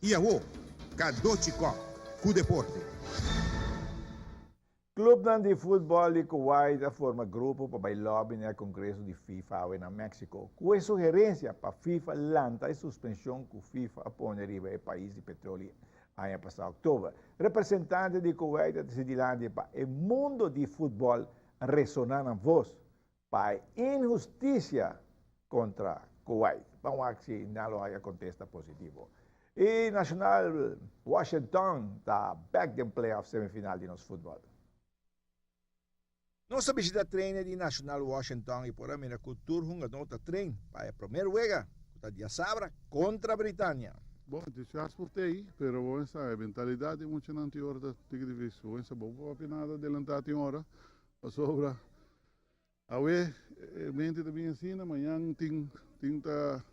I awo, Cadochi Kock ku deporte. Clubnan di futbol di Kuwait a forma grupo pa bai lobby na e congreso di FIFA awe na Mexico, cu e sugerencia pa FIFA lanta e suspension cu FIFA a pone riba e pais di petroli aña pasa october. Representante di Kuwait a trece dilanti pa e mundo di futbol resona nan voz pa e inhusticia contra Kuwait. Ban wak si nan lo haya contesta positivo. Y Nacional Washington ta bek den playoff semifinal di nos futbol. Nos a bishita trainer di Nacional Washington y por a mira cu tur hungador ta train pa e promer wega cu ta diasabra contra Britania. Bon, entusiasmo t'ei, pero bo mester sa e mentalidad di muchanan tin ora ta tiki dificil. Bo mester bo papia nada adelanta tin ora, pasobra Awe e mente ta bin asina, mañan tin tin ta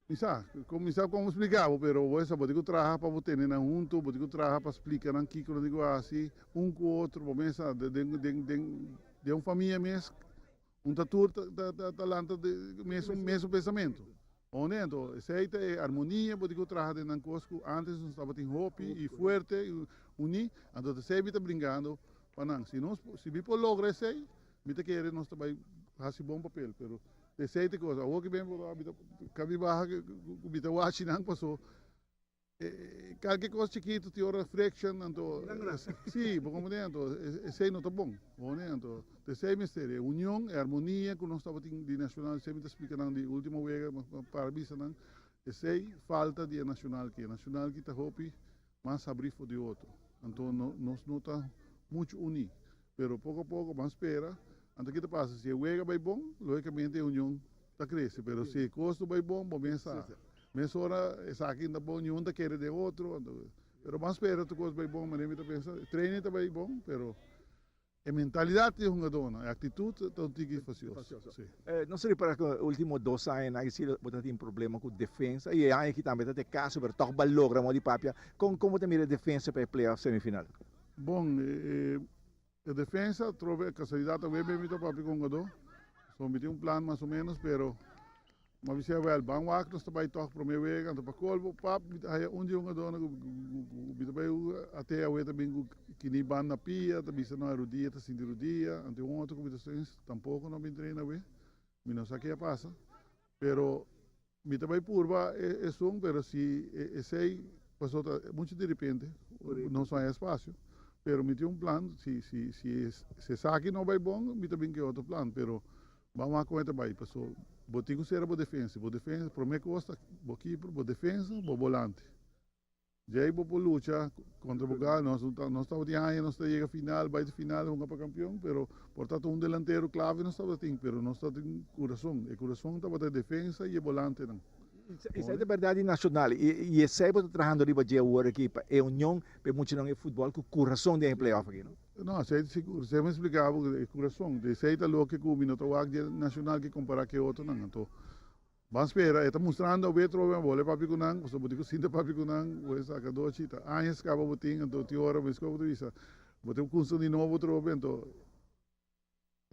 mi sa mi sa como splica bo pero bo esa bo tin cu traha pa bo tene nan hunto, bo tin cu traha pa splica nan kico nan tin cu haci un cu otro, bo mes sa den den den den un famia mes un ta tur ta ta ta lanta mesun mesun pensamento. One anto esey ta e armonia bo tin cu traha den nan cos cu antes nos tabatin hopi y fuerte y uni, anto ta esey mi ta bringando pa nan. Si nos si mi por logra esey mi ta kere nos ta bay haci bon papel, pero esey ta e cos. Awor ki ben por mi ta cabi baha cu mi ta wachi nan paso. Kalke kos chikitu tin ora friction anto si bo comprende anto esei no ta bon bo ne anto esei mester e union e armonia ku nos tabatin di nacional esei mi ta splika nan di ultimo wega para bisa nan esei falta di e nacional ki e nacional ki ta hopi mas habri for di otro anto nos no ta muchu uni pero poko a poko ban spera anto ki ta pasa si e wega bai bon logicamente e union ta krese pero si e kos no bai bon bo mes sa. Mesora esaki no ta bon, niun ta kere den otro, pero ban spera tur kos bai bon, manera mi ta pensa, training ta bai bon, pero e mentalidat di e hungadónan, e aktitut ta un tiki fasioso, si. Nos a ripara ku e ultimo dos añanan aki si bo ta tin problema ku defensa i e aña aki tambe ta e kaso, pero tòg bo a logra modo di papia. Kon kon bo ta mira e defensa pa e playoff semifinal? Bon, e defensa atrobe e kasualidat awe mi ta papia ku hungadó, so mi tin un plan mas o ménos, pero Ma mi siña wèl, ban wak nos ta bai tòg promé wega, anto pa kolmo pap mi ta haya un di hungadónan ku mi ta bai ate awe ta bin ku kini ban na pia, ta bisa no e rudia ta sinti rudia, anto un otro ku mi ta sens tampoko no a bin traina awe, mi no sa ke a pasa, pero mi ta bai purba esun, pero si esei paso ta muchu direpente, nos no haya espasio, pero mi tin un plan, si si si esaki no bai bon mi ta bin ku e otro plan, pero Ban wak kon e ta bai paso bo tin ku sera bo defensa bo defensa prome kos ta bo keeper bo defensa bo bolante djei bo por lucha kontra bo gal nos nos tabatin aña nos ta yega final bai te final hunga pa kampion pero por ta un delantero klave nos tabatin pero nos tabatin kurason e kurason tabata e defensa i e bolantenan. Esei ta berdad di Nacional i esei bo ta trahando riba dje awor aki pa e union pa e muchanan e futbol ku kurason den e playoff aki no? No, esei ta sigur. Esei mi a splica bo e kurason. Esei ta loke ku mi no ta wak dje Nacional ki kompara ku e otronan. Anto ban spera e ta mustrando awe trobe a bole papia ku nan pasobra bo tin ku sinta papia ku nan bo e saka dochi ta añas kaba bo tin anto tin ora mes ku bo ta bisa bo tin ku kunsa di nobo trobe anto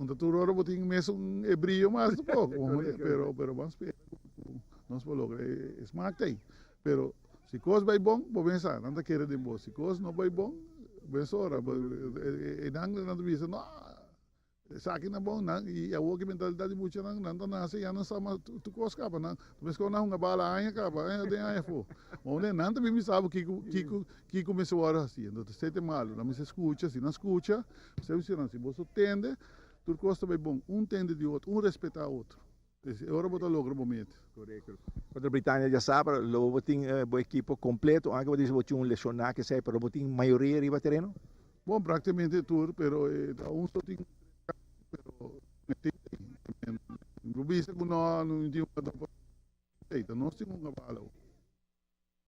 Un ta tur ora bo tin mesun e brillo mas un poco, pero pero ban spera cu nos por logra e smaak ta ey. Pero si cos bay bon, bo ben sa, nan ta kere den bo. Si cos no bay bon, ben sora. E nan nan ta bisa, no, esaki na bon, nan y awor ki mentalidad di muchanan, nan ta nace ya nan sa mas tur cos caba. Nan ta meskos nan hunga bala aña caba, aña aden aña afo. Nan ta bin bisa bo kico kico Kiko mester wòrdu hasi? Anto ta sete malu. Nan mester skucha. Si nan skucha, mester bisa nan, si boso tende, tur kos ta bai bon. Un tende di otro, un respetá otro. E ora bo ta logra bo meta. Korekto. Kontra Britania djasabra lo bo tin bo ekipo kompleto, aunke bo ta bisa bo tin un leshoná kesei, pero bo tin mayoria riba tereno? Bon, praktikamente tur, pero ta un so tin pero tin. Bo bisa ku no, no tin un jugador pa. Nos tin un kabalo.